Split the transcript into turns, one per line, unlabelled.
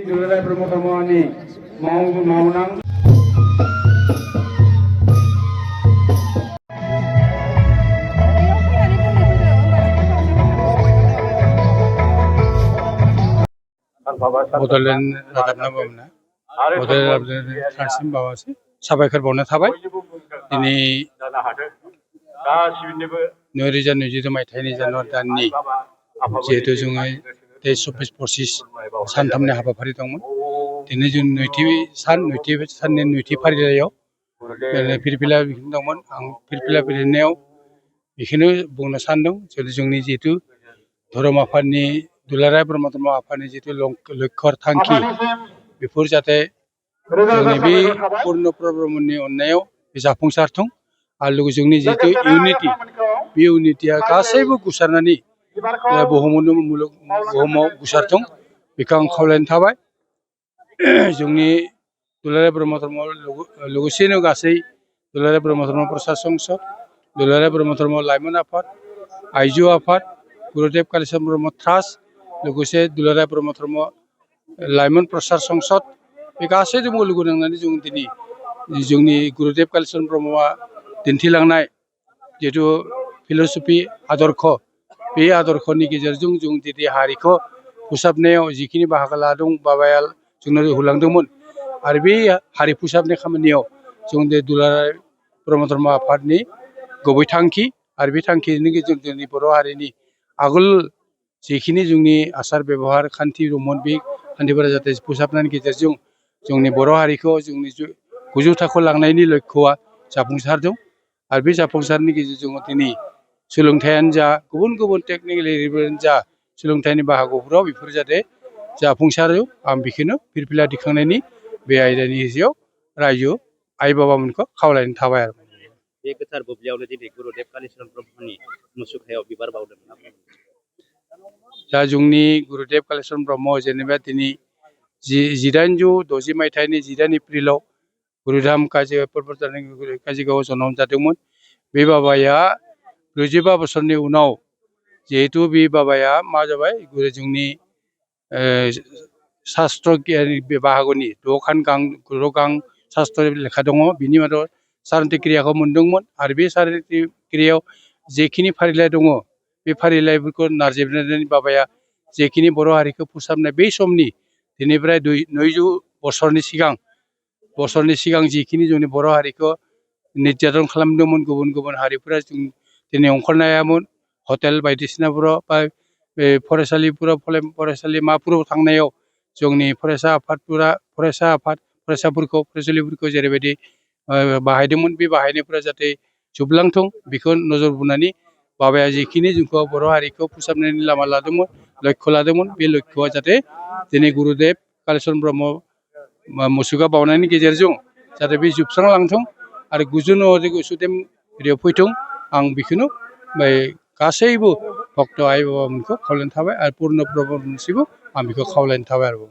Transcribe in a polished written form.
दुलाराय ब्रह्म धर्मनि मावनां बड'लेण्ड रादाबना बावना बड'लेण्ड रादाबसिम बावासै साबायखर बावना थाबाय दिनै 2022 मायथाइनि जानुवारि दाननि जिहेतु जोङो 23-25 सानथामनि हाबाफारि दंमोन दिनै जों नैथि साननि नैथि फारिलाइयाव फिरफिला दंमोन आं फिरफिला बिलिरनायाव बेखौनो बुंनो सानदों जोंनि जिहेतु धर्म आफादनि दुलाराय ब्रह्म धर्म आफादनि जितु लक्ष्य थांखि बेफोर जाहाथे जोंनि बे पुर्ण ब्रह्मनि अननायाव जाफुंसारथों आरो जोंनि जितु इउनिटि बे इउनिटिया गासैबो गोसारनानै बुहुमाव गोसारथों बेखौ आं खावलायनो थाबाय जोंनि दुलाराय ब्रह्म धर्म लोगोसेनो गासै दुलाराय ब्रह्म धर्म प्रसार संसद दुलाराय ब्रह्म धर्म लाइमोन आफाद आइजो आफाद गुरुदेव कालिचरण ब्रह्म ट्रास्ट लोगोसे दुलाराय ब्रह्म धर्म लाइमोन प्रसार संसद बे गासैजोंबो लोगो नांनानै जों दिनै जोंनि गुरुदेव कालिचरण ब्रह्मआ दिन्थिलांनाय जिहेतु फिल'सफि आदर्श बे आदर्शनि गेजेरजों जों दिनै हारिखौ फोसाबनायाव जिखिनि बाहागो लादों बाबाया जोंनो होलांदोंमोन आरो बे हारि फोसाबनाय खामानियाव जों दुलाराय ब्रह्म धर्म आफादनि गुबै थांखि आरो बे थांखिनि गेजेरजों जोंनि बर' हारिनि आगोल जिखिनि जोंनि आसार बेबहार खान्थि दंमोन बे खान्थिफोरा जाहाथे फोसाबनायनि गेजेरजों जोंनि बर' हारिखौ जोंनि गोजौ थाखोआव लांनायनि लक्ष्यआ जाफुंसारदों आरो बे जाफुंसारनि गेजेरजों दिनै सोलोंथायानो जा गुबुन गुबुन टेकनिकेल एरियायानो जा सोलोंथाइनि बाहागोफोराव बेफोर जाहाथे जाफुंसारो आं बेखौनो फिरफिला दिखांनायनि बे आयदानि गेजेराव रायजो आइ बाबामोनखौ खावलायनो थाबाय आरो
बे गोथार बुब्लियावनो दिनै गुरुदेव कालिचरण ब्रह्मनि मुसुखायाव बिबार बावदों
दा जोंनि गुरुदेव कालिचरण ब्रह्म जेनेबा दिनै 1860 मायथाइनि 18 एप्रिलाव गुरुधाम काजिगावआव जोनोम जादोंमोन बे बाबाया 45 बोसोरनि उनाव जिहेतु बे बाबाया मा जाबाय जोंनि शास्त्र बाहागोनि 6 गां शास्त्र लेखा दङ बिनि मादाव सारन्ति क्रियाखौ मोनदोंमोन आरो बे सारन्ति क्रियायाव जेखिनि फारिलाइ दङ बे फारिलाइफोरखौ नारजिरनानै बाबाया जेखिनि बर' हारिखौ फोसाबनाय बै समनि दिनैफ्राय 200 बोसोरनि सिगां जिखिनि जोंनि बर' हारिखौ निर्यातन खालामदोंमोन गुबुन गुबुन हारिफोरा जों दिनै ओंखारनो हायामोन हटेल बायदिसिनाफोराव बा फरायसालिमाफोराव थांनायाव जोंनि फरायसालिफोरखौ जेरैबायदि बाहायदोंमोन बे बाहायनायफोरा जाहाथे जोबलांथों बेखौ नोजोर बोनानै बाबाया जिखिनि जोंखौ बर' हारिखौ फोसाबनायनि लामा लादोंमोन लक्ष्य लादोंमोन बे लक्ष्यआ जाहाथे दिनै गुरुदेव कालिचरण ब्रह्म मुसुखा बावनायनि गेजेरजों जाहाथे बे जोबस्रांलांथों आरो गुजुन सुदेम एरियाव फैथों आं बेखौनो गासैबो भक्त आइ बाबामोनखौ खावलायनो थाबाय आरो पुर्ण ब्रह्मनिसिमबो आं बेखौ खावलायनो थाबाय आरो